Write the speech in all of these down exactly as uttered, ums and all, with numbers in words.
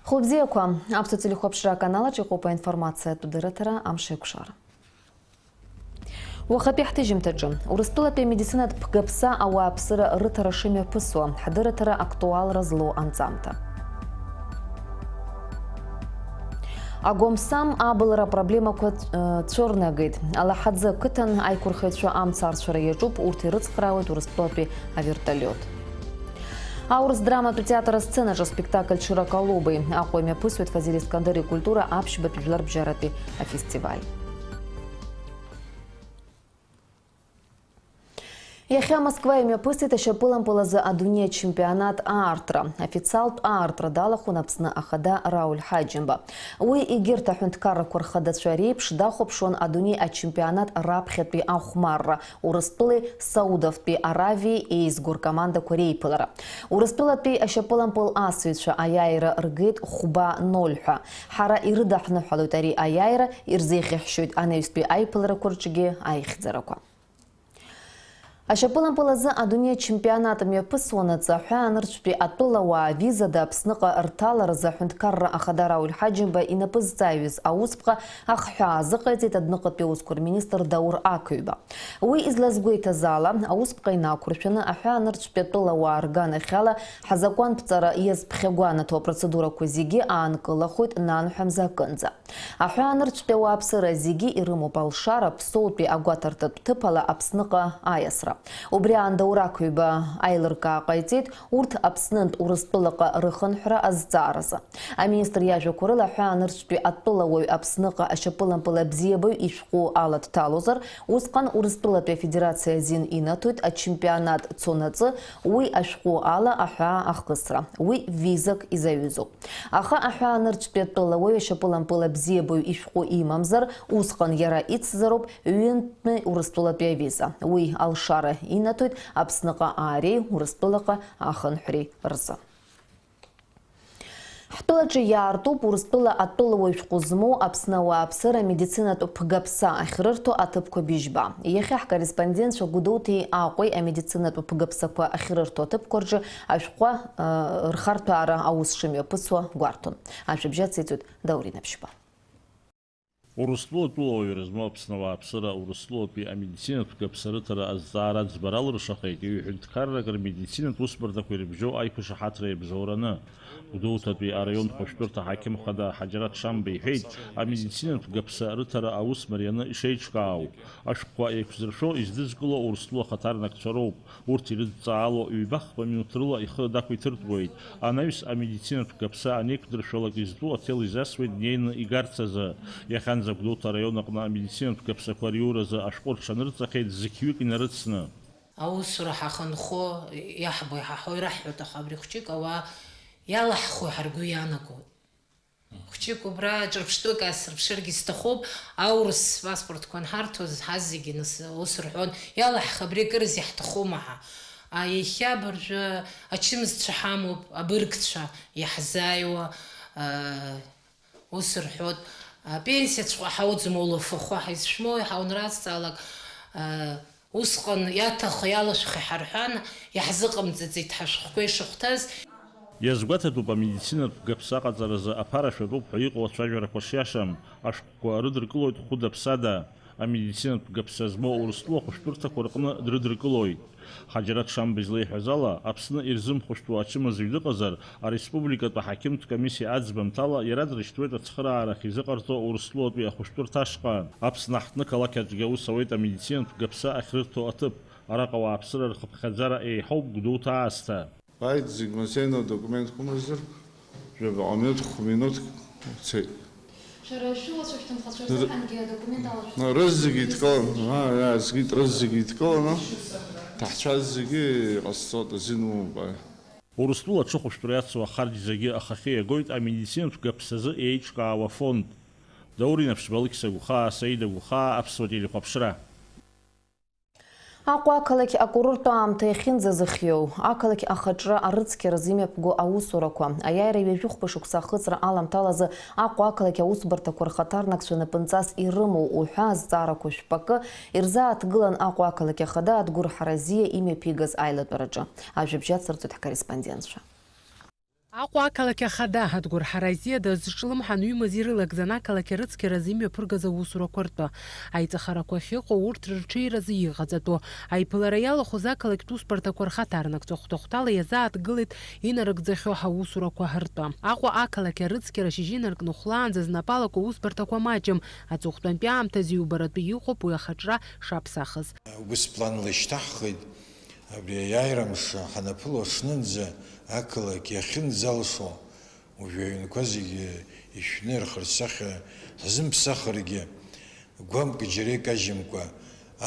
Хәылбзиақәа, аԥсуа телехәаԥшра аканалаҿ иҟоуп аинформациатә дырраҭара Амшеикәшара. Уахатәи ҳҭыжьымҭаҿы, Урыстәылатәи амедицинатә ԥгаԥса ауааԥсыра рыҭара шымҩаԥысуа, ҳдырраҭара актуалра злоу анҵамҭа. Агомсам абылра апроблемақәа, э, цәырнагеит. Алаҳаӡы ақыҭан аиқәырхаҩцәа амца арцәара иаҿуп, урҭ ирыцхраауеит Урыстәылатәи авертолиот. Аурыс драматә театр асценаҿы аспектакль Чыра Калубеи Аҟәа имҩаԥысуеит Фазиль Искандер икультура аԥшьбатәи жәларбжьаратәи афестиваль. Иахьа Москва имҩаԥысит ашьапылампыл азы адунеи ачемпионат аартра. Официалтә аартра далахәын Аԥсны ахада Рауль Ҳаџьымба. Уи егьырҭ аҳәынҭқаррақәа рхадацәа реиԥш дахәаԥшуан адунеи ачемпионат раԥхьатәи ахәмарра, Урыстәылеи Саудовтәи Аравиеи еизго ркомандақәа реиԥылара. Урыстәылатәи ашьапылампыл асыҩцәа аиааира ргеит хәба ноль ҳәа. Ҳара ирыдаҳныҳәалоит ари аиааира, ирзеиӷьаҳшьоит анаҩстәи аиԥыларақәа рҿгьы аихьӡарақәа. Ашьапылампыл азы адунеи ачемпионат мҩаԥысуанаҵы аҳәаанырцәтәи атәылауаа визада Аԥсныҟа рҭаларазы аҳәынҭқарра ахада Рауль Ҳаџьымба инапы зҵаҩыз аусԥҟа ахҳәаа азыҟаиҵеит адәныҟатәи аусқәа рминистр Даур Ақыҩба. Уи излазгәеиҭаз ала, аусԥҟа инақәыршәаны аҳәаанырцәтәи атәылауаа рганахьала ҳазакәанԥҵара иазԥхьагәанаҭо апроцедурақәа зегьы аанкылахоит нанҳәа мза акынӡа. Аҳәаанырцәтәи ауааԥсыра зегьы ирымоуп алшара, ԥсоутәи агәаҭартатә ҭыԥ ала Аԥсныҟа аиасра. Убри аан Даур Ақыҩба аилыркаа ҟаиҵеит урҭ Аԥснынтә Урыстәылаҟа рыхынҳәра азҵааразы. Аминистр иажәақәа рыла, аҳәаанырцәтәи атәылауаҩ Аԥсныҟа ашьапылампыл абзиабаҩ ишәҟәы ала дҭалозар, усҟан Урыстәылатәи Афедерациа азин инаҭоит ачемпионат цонаҵы уи ашәҟәы ала аҳәаа ахысра. Уи визак изаҩызоуп. Аха аҳәаанырцәтәи атәылауаҩ ашьапылампыл абзиабаҩ ишәҟәы имамзар, усҟан иара ицзароуп ҩынтәи Урыстәылатәи авиза. Уи алшара инаҭоит Аԥсныҟа аареи Урыстәылаҟа ахынҳәреи рзы. Ҳтәылаҿы иаартуп Урыстәыла атәылауаҩ шәҟәы змоу Аԥсны ауааԥсыра амедицинатә ԥгаԥса ахьрырҭо аҭыԥқәа быжьба. Иахьа ҳкорреспондентцәа Гәдоуҭеи Аҟәеи амедицинатә ԥгаԥсақәа ахьрырҭо аҭыԥқәа рҿы ашәҟәқәа, э, рхарҭәаара аус шымҩаԥысуа гәарҭон. Ажәабжь ациҵоит Даур Инаԥшьба. Урыстәыла атәылауаҩра змоу Аԥсны ауааԥсыра Урыстәылатәи амедицинатә ԥгаԥса рыҭара азҵаара аӡбара алыршахеит, ҩ-ҳәынҭқаррак рмедицинатә усбарҭақәа ирыбжьоу аиқәшаҳаҭра иабзоураны. Гәдоуҭатәи араион хәышәтәырҭа аҳақьым хада Ҳаџьараҭ Шамба иҳәеит, амедицинатә ԥгаԥса рыҭара аус марианы ишеиҿкаау. Ашәҟәқәа еиқәзыршәо издызкыло Урыстәыла ахаҭарнакцәа роуп. Урҭ ирыдҵаало ҩба-хԥа минуҭ рыла ихы дақәиҭыртәуеит. Анаҩс амедицинатә гаԥса анеиқәдыршәалак изтәу аҭел изасуеит днеины игарц азы. Иахьанӡа Гәдоуҭа араион аҟны амедицинатә гаԥсақәа риуразы ашәҟәы рҽанырҵахьеит зықьҩык инарыцны. Аусура ҳахынхо, иаҳбо, иҳаҳауа ираҳҳәоит, аха абри хәҷык ауаа иалаҳхуа ҳаргәы иаанагоит. Хәҷык убра ҿырԥштәык аасырԥшыргьы сҭахуп, аурыс паспортқәа анҳарҭоз, ҳазегьы нас ус рҳәон, иалаҳх, абри акыраз иаҳҭахума ҳәа. А, иахьа абыржәы ачымазцәа ҳамоуп, абыргцәа иаҳзааиуа, а, ус рҳәот, апенсиаҵәҟьа ҳауӡом, улафахәы ҳаизшәмоуи, ҳаунразҵаалак, а, Усҟан иаҭаху иалашәхи ҳарҳәан, иаҳзыҟамҵаӡеит ҳашәҟәқәа ишыхәҭаз. Иазгәаҭатәуп амедицинатә гаԥса аҟаҵаразы аԥара шәатәуп ҳәа иҟоу ацәажәарақәа шиашам, ашәҟәқәа рыдыркылоит хәыда-ԥсада. Амедицинатә гаԥса змоу Урыстәыла ахәышәтәырҭақәа рҟны дрыдыркылоит. Ҳаџьараҭ Шамба излеиҳәаз ала, Аԥсны ирзымхәышәтәу ачымазаҩ дыҟазар, ареспубликатә аҳақьымтә комиссиа аӡбамҭала иара дрышьҭуеит ацхыраара ахьизыҟарҵо Урыстәылатәи ахәышәтәырҭа ашҟа. Аԥсны аҳҭны-қалақь аҿгьы аус ауеит амедицинатә гаԥса ахьрырҭо аҭыԥ. Араҟа ауааԥсыра рхыԥхьаӡара еиҳауп Гәдоуҭа аасҭа. Бааит, зегь мазеины адокумент хәымызар, жәабаҟа минуҭ, хә-, минуҭк цеит. Шәара шәылацәа шәҭынхацәа рзыҳәангьы адокумент алашәхәа. Рызегьы идкыланы, аа, иаазгеит, рызегьы идкыланы, ҭаҳцәа зегьы иҟасҵоит азин умоуп, аи. Урыстәыла аҽыхәышәтәра иацу ахарџь зегьы ахахьы иагоит амедицинатә гаԥсазы еиҿкаауа фонд. Даур Инаԥшьба, Алықьса Гәхаа, Саида Гәхаа, Аԥсуа телехәаԥшра. Аҟәа ақалақь акурорттә аамҭа иахьынӡазыхиоу, ақалақь ахаҿра арыцқьаразы имҩаԥго аусурақәа, аиааира ҩажәихәба шықәса ахыҵра аламҭалазы Аҟәа ақалақь аусбарҭақәа рхаҭарнакцәа напынҵас ирымоу уҳәа азҵаарақәа шәпакы ирзааҭгылан Аҟәа ақалақь ахада Адгәыр Ҳаразиа имҩаԥигаз аилатәараҿы. Ажәабжь ацырҵоит ҳкорреспондентцәа. Аҟәа ақалақь ахада Адгәыр Ҳаразиа дазҿлымҳан ҩымыз ирылагӡан ақалақь арыцқьаразы имҩаԥыргаз аусурақәа ртәы. Аиҵахарақәа ахьыҟоу урҭ рырҽеиразы иҟаҵатәу аиԥылара иалахәыз ақалақьтә усбарҭақәа рхаҭарнакцәа хәҭа-хәҭала иазааҭгылеит инарыгӡахьоу аусурақәа ртәы. Аҟәа ақалақь арыцқьара шьыжьы инаркны хәлаанӡа знапалақәа усбарҭақәа маҷым, аҵыхәтәантәи аамҭазы иубаратәы иҟоуп уи ахаҿра шаԥсахыз. Убыс планла ишьҭаҳхит. Абри аиааира мшы ҳанаԥыло аҽнынӡа ақалақь иахьынӡалшо, уажәы аҩнқәа зегьы ишәны ирхырсахьа ҳзымԥсахыргьы, гәамк џьара икажьымкәа,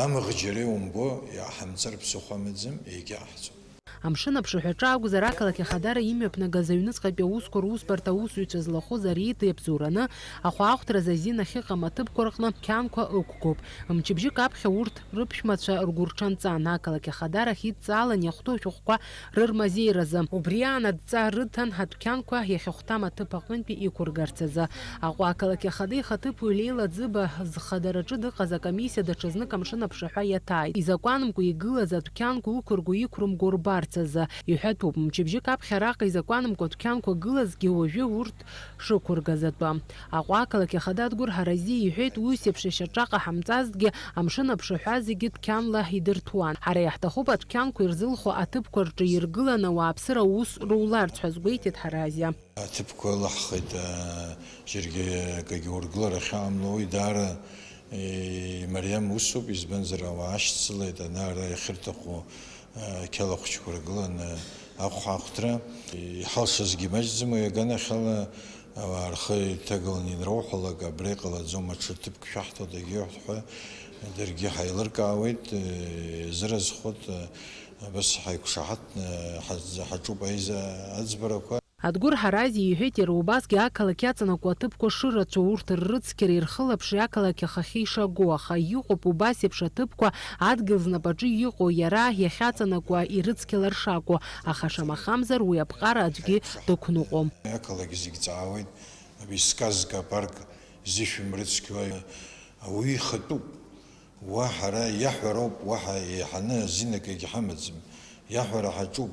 амӷ џьара иумбо, иааҳамҵар ԥсыхәа амаӡам, егьаҳҵом. Амшын аԥшаҳәаҿы акәзар, ақалақь ахадара имҩаԥнагаз аҩныҵҟатәи аусқәа русбарҭа аусзуҩцәа злахәыз ареид иабзоураны, ахәаахәҭразы азин ахьыҟам аҭыԥқәа рҟны дәқьанқәа ықәгоуп. Мчыбжьык аԥхьа урҭ рыԥшәмацәа ргәы рҽанҵан, ақалақь ахадарахь идҵаалан иахәҭоу ашәҟәқәа рырмазеиразы. Убри аан адҵа рыҭан, адәқьанқәа иахьахәҭам аҭыԥ аҟынтәи иқәыргарц азы. Аҟәа ақалақь ахада ихаҭыԥуаҩ Леила Ӡыба зхадараҿы дыҟаз акомиссиа даҽазнык амшын аԥшаҳәа иаҭааит. Изакәанымкәа игылаз адәқьанқәа ықәырго-иқәрымго рбарц азы. Иҳәатәуп, мчыбжьык аԥхьа араҟа изакәанымкәа адәқьанқәа гылазгьы уажәы урҭ шықәыргаз атәы. Аҟәа ақалақь ахада Адгәыр Ҳаразиа иҳәеит, ус еиԥш ашьаҿа ҟаҳамҵазҭгьы, амшын аԥшаҳәа зегьы дәқьанла идырҭәуан. Ҳара иаҳҭахуп адәқьанқәа ирзылхо аҭыԥқәа рҿы иргыланы ауааԥсыра аус руларц ҳәа азгәеиҭеит Ҳаразиа. Аҭыԥқәа ылаҳхит, аа, џьаргьы акагьы ургылар ахьаамло, уи даара, е, имариам усуп, избанзар, ауаа ашьцылеит, ана ара иахьырҭаху, аа, ақьала хәыҷқәа ргыланы ахәаахәҭра. Иҳалшазгьы маҷӡам, уи аганахьала ауаа рхы иҭагаланы инроуҳәалак, абра иҟалаӡом, аҽа ҭыԥк шәаҳҭоит, егьиуҳәт ҳәа, даргьы ҳаилыркаауеит, е, зыразхәыт, е, абас ҳаиқәшаҳаҭны ҳаӡ-, ҳаҿуп аиза-, аӡбарақәа. Адгәыр Ҳаразиа иҳәеит, иара убасгьы ақалақь иаҵанакуа аҭыԥқәа шырацәоу, урҭ ррыцқьара ирхылаԥши ақалақь ахахьы ишаго, аха иҟоуп убас еиԥш аҭыԥқәа, адгьыл знапаҿы иҟоу иара иахьаҵанакуа ирыцқьалар шакәу, аха шамахамзар уи аԥҟара аӡәгьы дықәныҟәом. Ақалақь зегь ҵаауеит, абри сказка апарк зышәым рыцқьоу ауаҩы ихатәуп. Уа ҳара иаҳәароуп, уаҳа еиҳаны азин акгьы ҳамаӡам. Иаҳәара ҳаҿуп,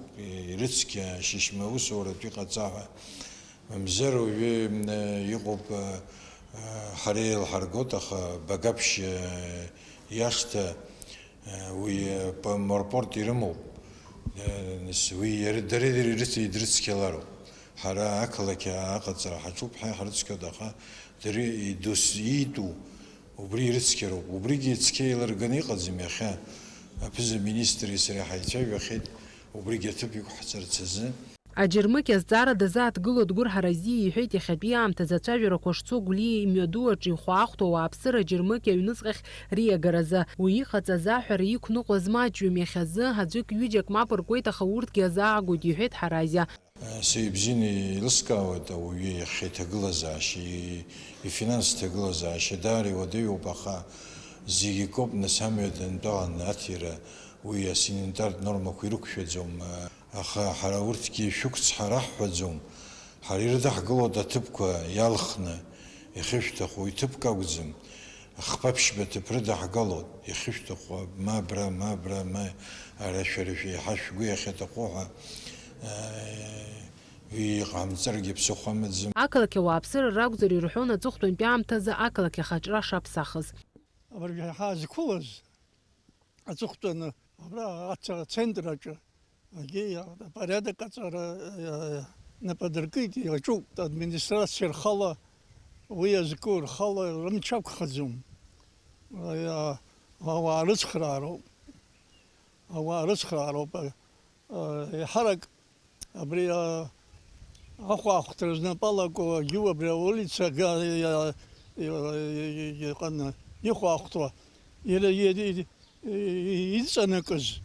ирыцқьа, шьышьма аусуратә иҟаҵа ҳәа. Мамзар уажәы, м, иҟоуп, а, а, ҳара еилҳаргоит, аха Багаԥшь, а, иашҭа, а, уи, а, п-, морпорт ирымоуп. А, нас уи иара, дара ирыц-, идрыцқьалароуп. Ҳара ақалақь аҟаҵара ҳаҿуп, ҳа иҳрыцқьоит, аха дара идус-, иитәу Убри ирыцқьароуп. Убригьы цқьа еилырганы иҟаӡам иахьа. Аԥыза-министри сареи ҳаицәажәахьеит убригьы аҭыԥ иқәҳҵарц азы. Аџьармыкьа азҵаара дазааҭгыло Адгәыр Ҳаразиа иҳәеит, иахьатәи аамҭазы ацәажәарақәа шцо Гәлиа имҩаду аҿы ихәаахәҭоу ауааԥсыра аџьармыкьа аҩныҵҟахь риагаразы. Уи иҟаҵаз аҳәара иқәныҟәаз маҷҩым, иахьазы аӡәык-ҩыџьак мап ркуеит, аха урҭгьы азаагоит, иҳәеит Ҳаразиа. Сеи бзианы еилыскаауеит ауаҩы иахьа иҭагылазаашьа, и-, ифинанс ҭагылазаашьа даара иуадаҩуп, аха зегь акоуп, нас, амҩа дантәалан аҭира, уи асанитартә нормақәа ирықәшәаӡом, аха ҳара урҭгьы шәықәцҳа раҳҳәаӡом, ҳара ирыдаҳгылоит аҭыԥқәа иалхны, иахьышәҭаху иҭыԥк акәӡам. Хԥа-ԥшьба ҭыԥ рыдаҳгалоит, иахьышәҭаху, ма абра, ма абра, ма ара шәара шәеиҳа шәгәы иахьаҭаху ҳәа, э, иҟамҵаргьы ԥсыхәа амаӡам. Ақалақь ауааԥсыра ракәзар ирҳәон аҵыхәтәантәи аамҭазы ақалақь ахаҿра шаԥсахыз. Абыржәы ҳаазқәылаз аҵыхәтәаны абра аца-, ацентр аҿы Егьи апорядок аҵара, э, нап адыркит, иаҿуп, администрациа рхала, уи азку рхала рымч ақәхаӡом. Э, ауаа рыцхраароуп. Ауаа рыцхраароуп. Э, еиҳарак абри, э, ахәаахәҭра знапалаку, агьу абри аулица га-, иа-, иа-, иа-, иҟаны ихәаахәҭуа, иара, иара, и-, и-, иҵанакыз,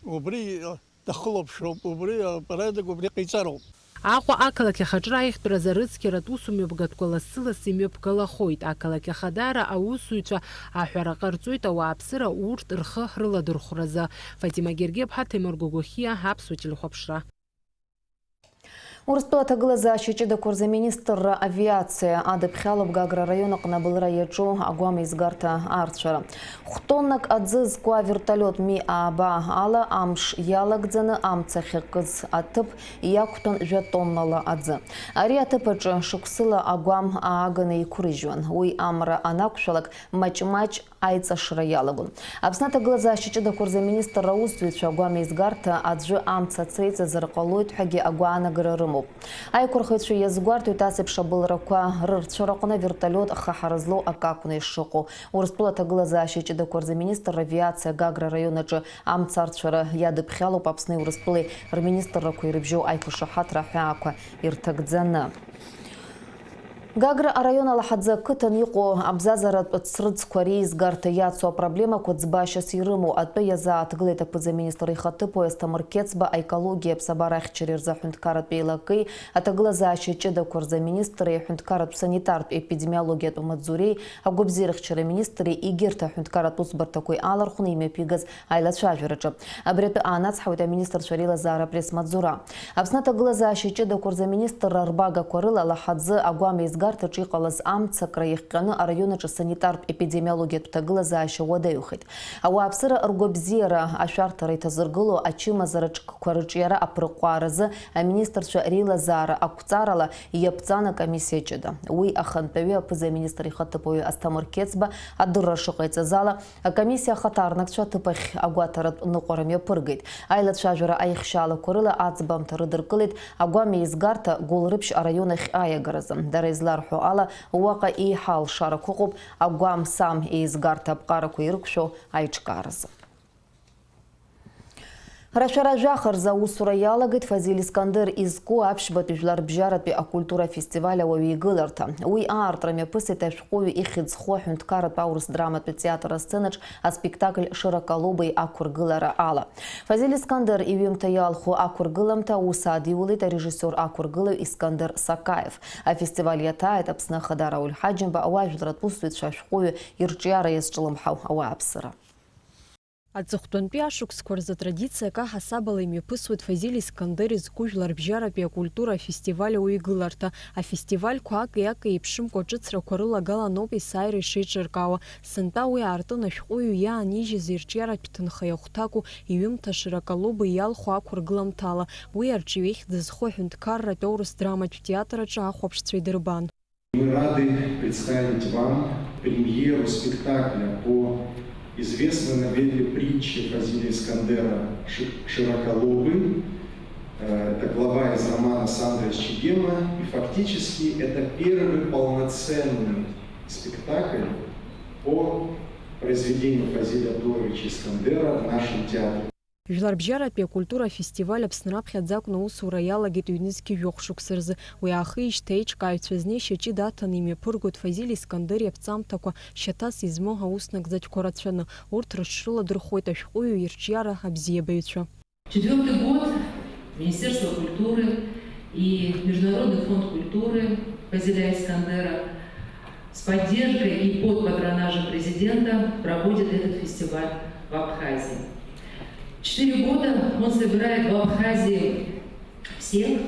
убри, э, дахылаԥшроуп, убри апорядок убри ҟаиҵароуп. Аҟәа ақалақь ахаҿра аихтәразы арыцқьаратә усмҩаԥгатәқәа лассы-лассы имҩаԥгалахоит. Ақалақь ахадара аусзуҩцәа аҳәара ҟарҵоит ауааԥсыра урҭ рхы рыладырхәразы. Фатима Гергеԥҳа, Ҭемыр Гогохиа, Аԥсуа телехәаԥшра. Урыстәыла аҭагылазаашьа ҷыдақәа рзы аминистрра авиациа адыԥхьалоуп Гагра араион аҟны абылра иаҿу агәам еизгарҭа аарцәара. Хә-тоннак аӡы зкуа вертолиот Ми ааба ала амш иалагӡаны амца ахьакыз аҭыԥ иақәтәан жәа-тоннала аӡы. Ари аҭыԥ аҿы шықәсыла агәам ааганы еиқәырыжьуан. Уи амра анақәшәалак, маҷ-маҷ аиҵашра иалагон. Аԥсны аҭагылазаашьа ҷыдақәа рзы аминистрра аусзуҩцәа агәам еизгарҭа аӡәы амца ацреиҵазар ҟалоит ҳәагьы агәаанагара рымоуп. Аиқәырхаҩцәа иазгәарҭоит ас еиԥш абылрақәа рырцәараҟны вертолиот ахаҳара злоу акы акәны ишыҟоу. Урыстәыла аҭагылазаашьа ҷыдақәа рзы аминистрра авиациа Гагра араион аҿы амца арцәара иадыԥхьалоуп Аԥсни Урыстәылеи рминистррақәа ирыбжьоу аиқәышаҳаҭра аҳәаақәа ирҭагӡаны. Гагра араион Алаҳаӡы ақыҭан иҟоу абзазаратә ацрыҵқәа реизгарҭа иацу апроблемақәа ӡбашьас ирымоу атәы иазааҭгылеит аԥыза-министр ихаҭыԥуаҩ Асҭамыр Қьецба аекологиеи аԥсабара ахьчареи рзы аҳәынҭқарратә еилакеи, аҭагылазаашьа ҷыдақәа рзы аминистри, аҳәынҭқарратә санитартә епидемиологиатә маҵзуреи, агәабзиарахьчара аминистри, егьырҭ аҳәынҭқарратә усбарҭақәеи алархәны имҩаԥигаз аилацәажәараҿы. Абри атәы аанацҳауеит аминистрцәа реилазаара апресс-маҵзура. Аԥсны аҭагылазаашьа ҷыдақәа рзы аминистрра рбагақәа рыла Алаҳаӡы агәам еизгарҭаҿы иҟалаз амцакра иахҟьаны араион аҿы санитартә епидемиологиатә ҭагылазаашьа уадаҩхеит. Ауааԥсыра ргәабзиара ашәарҭара иҭазыргыло ачымазара ҿкқәа рыҿиара аԥырҟәааразы аминистрцәа реилазаара ақәҵарала иаԥҵан акомиссиа ҷыда. Уи ахантәаҩы аԥыза-министр ихаҭыԥуаҩы Асҭамыр Қьецба адырра шыҟаиҵаз ала, акомиссиа ахаҭарнакцәа аҭыԥ ахь агәаҭаратә ныҟәара мҩаԥыргеит. Аилацәажәара аихшьаалақәа рыла аӡбамҭа рыдыркылеит агәам еизгарҭа Гәылрыԥшь араион ахь аиагаразы. Дара изларҳәо ала, уаҟа еиҳа алшарақәа ыҟоуп агәам-сам еизгарҭа аԥҟарақәа ирықәшәо аиҿкааразы. Рашәара жәаха рзы аусура иалагеит Фазиль Искандер изку аԥшьбатәи жәларбжьаратәи акультура афестиваль ауаҩы игыларҭа. Уи аартра мҩаԥысит ашәҟәыҩҩы ихьӡ зху аҳәынҭқарратә аурыс драматәи театр асценаҿ аспектакль Широколобый ақәыргылара ала. Фазиль Искандер иҩымҭа иалху ақәыргыламҭа аус адиулеит арежиссиор ақәыргылаҩ Искандер Сакаев. Афестиваль иаҭааит Аԥсны Ахада Рауль Ҳаџьымба, ауаажәларратә усзуҩцәа, ашәҟәыҩҩы ирҿиара иазҿлымҳау ауааԥсыра. Аҵыхәтәантәи ашықәсқәа рзы традициак аҳасабала имҩаԥысуеит Фазиль Искандер изку жәларбжьаратәи акультура афестиваль ауаҩы игыларҭа. Афестивальқәа аки-аки еиԥшымкәа ҿыцрақәа рылагаланоуп есааира ишеиҿыркаауа. Сынтәа уи аартын ашәҟәыҩҩы иаанижьыз ирҿиаратә ҭынха иахәҭаку иҩымҭа Широколобый иалху ақәыргыламҭала. Уи арҿиаҩ ихьӡ зху аҳәынҭқарратә аурыс драматә театр аҿы ахәаԥшцәа идырбан. Мы рады представить вам премьеру спектакля по известной новелле-притче Фазиля Искандера «Ши-, Широколобый». Э, это глава из романа Сандры Эсчегема. И фактически это первый полноценный спектакль по произведению Фазиля Абдулловича Искандера в нашем театре. Жәларбжьаратәи акультура афестиваль Аԥсны раԥхьаӡа акәны аусура иалагеит ҩнызқьи жәохә шықәса рзы. Уи аахижьҭеи аиҿкааҩцәа знеишьа ҷыда аҭаны имҩаԥыргоит Фазиль Искандери аԥҵамҭақәа шьаҭас измоу аус нагӡатәқәа рацәаны. Урҭ рыҽрыладырхәуеит ашәҟәыҩҩы ирҿиара абзиабаҩцәа. Четвёртый год Министерство культуры и Международный фонд культуры Фазиля Искандера с поддержкой и под патронажем президента проводит этот фестиваль в Абхазии. Четыре года он собирает в Абхазии всех,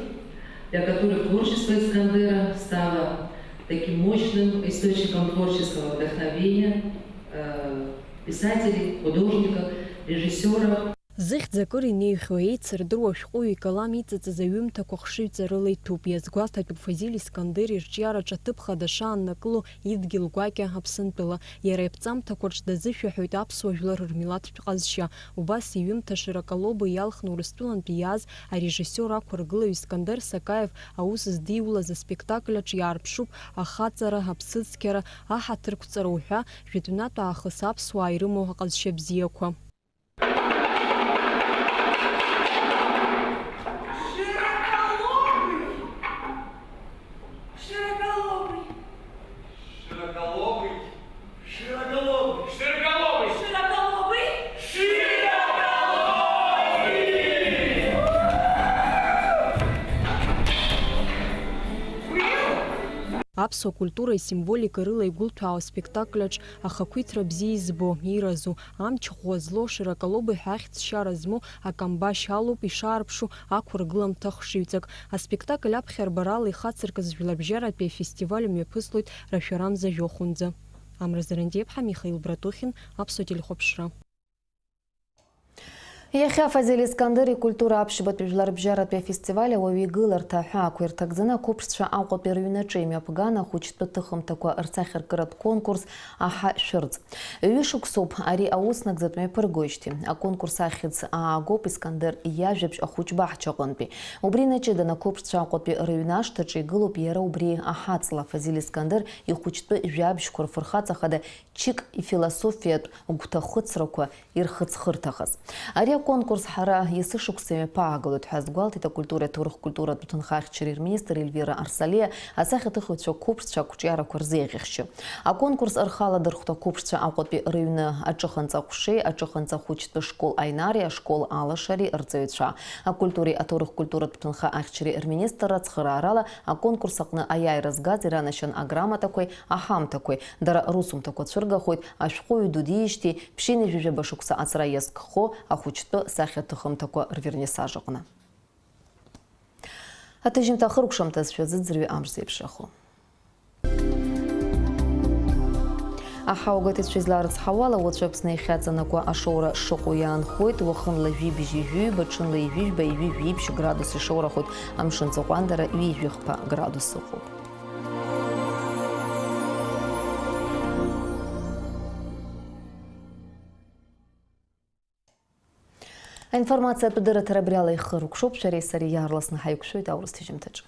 для которых творчество Искандера стало таким мощным источником творческого вдохновения, э, писателей, художников, режиссёров. Зыхьӡ акыр инеихьоу, еицырдыруа ашәҟәыҩҩы икалам иҵыҵыз аҩымҭақәа хшыҩҵарыла иҭәуп, иазгәаҭатәуп Фазиль Искандер ирҿиараҿы аҭыԥ хада шааннакыло идгьыл гәакьа Аԥсынтәыла. Иара иаԥҵамҭақәа рҿы дазышәаҳәоит аԥсуа жәлар рмилаҭтә ҟазшьа. Убас иҩымҭа Широколобый иалхны Урыстәылантәи иааз арежиссиор ақәыргылаҩ Искандер Сакаев аус здиулаз аспектакль аҿы иаарԥшуп ахаҵара, аԥсыцқьара, аҳаҭырқәҵара уҳәа жәытәнатә аахыс аԥсуаа ирымоу аҟазшьа бзиақәа. Широколобый! Широколобый! Широколобый! Широколобый! Широколобый! Широколобый! Аԥсуа культура исимволика рыла игәылҭәаау аспектакль аҿы ахақәиҭра бзиа избо, иразу, амч ӷәӷәа злоу Широколобы ҳәа ахьӡшьара змоу акамбашь алоуп ишаарԥшу ақәыргыламҭа хшыҩҵак. Аспектакль аԥхьарбарала ихацыркыз жәларбжьаратәи афестиваль мҩаԥыслоит рашәарамза жәохәынӡа. Амра Зарандиаԥҳа, Михаил Братухин, Аԥсуа телехәаԥшра. Иахьа Фазиль Искандер икультура аԥшьбатәи жәларбжьаратәи афестиваль ауаҩы игыларҭа аҳәаақәа ирҭагӡаны ақәыԥшцәа Аҟәатәи рыҩнаҿы имҩаԥган ахәыҷтәы ҭыхымҭақәа рцәахьаркыратә конкурс Аҳа шәырҵ. Ҩышықәсоуп ари аус нагӡатә мҩаԥыргоижьҭеи. Аконкурс ахьӡ аагоуп Искандер иажәабжь ахәыҷ баҳчаҟынтәи. Убри инаҷыданы ақәыԥшцәа Аҟәатәи рыҩны ашҭаҿы игылоуп иара убри аҳаҵла Фазиль Искандер ихәыҷтәы жәабжьқәа рфырхаҵа хада Чик ифилософиатә гәҭахәыцрақәа ирхыҵхырҭахаз. Ари аконкурс ҳара есышықәса имҩаԥаагалоит ҳәа азгәалҭеит акультуреи аҭоурых-культуратә ҭынха ахьчареи рминистр Ельвира Арсалиа, асахьаҭыхыҩцәа қәыԥшцәа ақәҿиарақәа рзеиӷьахшьы. Аконкурс рхы аладырхәт ақәыԥшцәа Аҟәатәи рыҩны аҿыханҵа аҟәшеи аҿыханҵа хәыҷтәы школ Аинари ашкол алашари рҵаҩцәа. Акультуреи аҭоурых-культуратә ҭынха ахьчареи рминистрра ацхыраарала аконкурс аҟны аиааира згаз иранашьан аграмотақәеи аҳамҭақәеи. Дара русумҭақәа цәыргахоит ашәҟәыҩҩы ду диижьҭеи ԥшьынҩажәижәаба шықәса аҵра иазкхо ахәыҷтәы сахьаҭыхымҭақәа рвернисаж аҟны. Аҭыжьымҭа ахыркәшамҭазшәа зыӡырҩы амш зеиԥшрахо. Аҳауагатәицәа изларыцҳауала, уаҵәы Аԥсны иахьаҵанакуа ашоура шыҟоу иаанхоит, уахынла жәибжь ҩажәи ҩба, ҽынла ҩажәи жәба, ҩажәи жәиԥшь градус ишоурахоит, амшын ҵыҟәандара ҩажәи хԥа градус ыҟоуп. Аинформациатә дырраҭара абриала ихыркәшоуп, шәареи сареи иаарласны ҳаиқәшәоит аурыс ҭыжьымҭаҿы.